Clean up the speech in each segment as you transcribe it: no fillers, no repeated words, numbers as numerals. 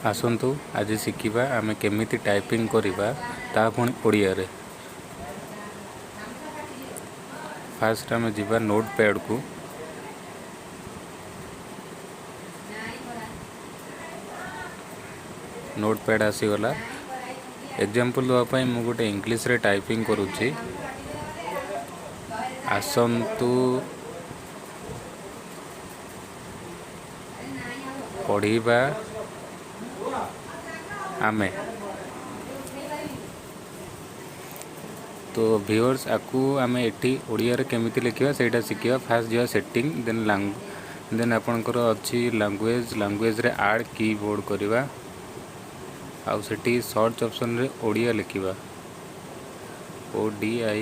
ଆସନ୍ତୁ ଆଜି ଶିଖିବା ଆମେ କେମିତି ଟାଇପିଂ କରିବା, ତା ପୁଣି ଓଡ଼ିଆରେ। ଫାଷ୍ଟ ଆମେ ଯିବା ନୋଟ୍ ପ୍ୟାଡ଼କୁ। ନୋଟ୍ ପ୍ୟାଡ଼୍ ଆସିଗଲା। ଏକ୍ଜାମ୍ପଲ୍ ଦେବା ପାଇଁ ମୁଁ ଗୋଟେ ଇଂଲିଶରେ ଟାଇପିଂ କରୁଛି। ଆସନ୍ତୁ ପଢ଼ିବା ଆମେ। ତ ଭିଉଅର୍ସ, ଆକୁ ଆମେ ଏଠି ଓଡ଼ିଆରେ କେମିତି ଲେଖିବା ସେଇଟା ଶିଖିବା। ଫାଷ୍ଟ ଯିବା ସେଟିଂ, ଦେନ୍ ଆପଣଙ୍କର ଅଛି ଲାଙ୍ଗୁଏଜ୍। ଲାଙ୍ଗୁଏଜ୍ରେ ଆଡ଼୍ କି ବୋର୍ଡ଼ କରିବା ଆଉ ସେଠି ସର୍ଚ୍ଚ ଅପସନ୍ରେ ଓଡ଼ିଆ ଲେଖିବା, ODIA।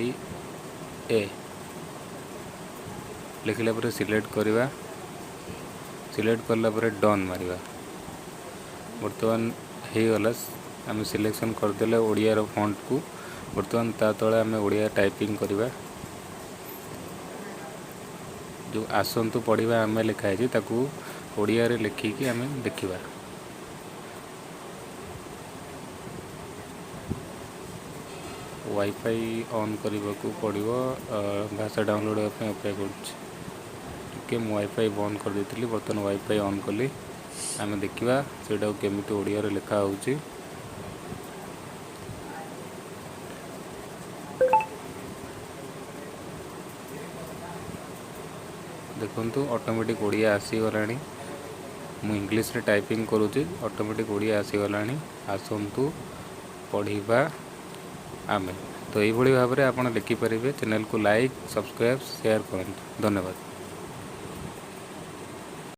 ଲେଖିଲା ପରେ ସିଲେକ୍ଟ କରିବା। ସିଲେକ୍ଟ କଲା ପରେ ଡନ୍ ମାରିବା। ବର୍ତ୍ତମାନ ହେଇଗଲା, ଆମେ ସିଲେକ୍ସନ୍ କରିଦେଲେ ଓଡ଼ିଆର ଫଣ୍ଟକୁ। ବର୍ତ୍ତମାନ ତା ତଳେ ଆମେ ଓଡ଼ିଆ ଟାଇପିଂ କରିବା। ଯେଉଁ ଆସନ୍ତୁ ପଢ଼ିବା ଆମେ ଲେଖା ହେଇଛି, ତାକୁ ଓଡ଼ିଆରେ ଲେଖିକି ଆମେ ଦେଖିବା। ୱାଇଫାଇ ଅନ୍ କରିବାକୁ ପଡ଼ିବ, ଭାଷା ଡାଉନଲୋଡ଼୍ ହେବା ପାଇଁ ଅପେକ୍ଷା କରୁଛି ଟିକେ। ମୁଁ ୱାଇଫାଇ ବନ୍ଦ କରିଦେଇଥିଲି, ବର୍ତ୍ତମାନ ୱାଇଫାଇ ଅନ୍ କଲି। ଆମେ ଦେଖିବା ସେଇଟାକୁ କେମିତି ଓଡ଼ିଆରେ ଲେଖା ହେଉଛି। ଦେଖନ୍ତୁ, ଅଟୋମେଟିକ୍ ଓଡ଼ିଆ ଆସିଗଲାଣି। ମୁଁ ଇଂଲିଶରେ ଟାଇପିଂ କରୁଛି, ଅଟୋମେଟିକ୍ ଓଡ଼ିଆ ଆସିଗଲାଣି, ଆସନ୍ତୁ ପଢ଼ିବା ଆମେ। ତ ଏଇଭଳି ଭାବରେ ଆପଣ ଲେଖିପାରିବେ। ଚ୍ୟାନେଲକୁ ଲାଇକ୍, ସବସ୍କ୍ରାଇବ୍, ସେୟାର କରନ୍ତୁ। ଧନ୍ୟବାଦ।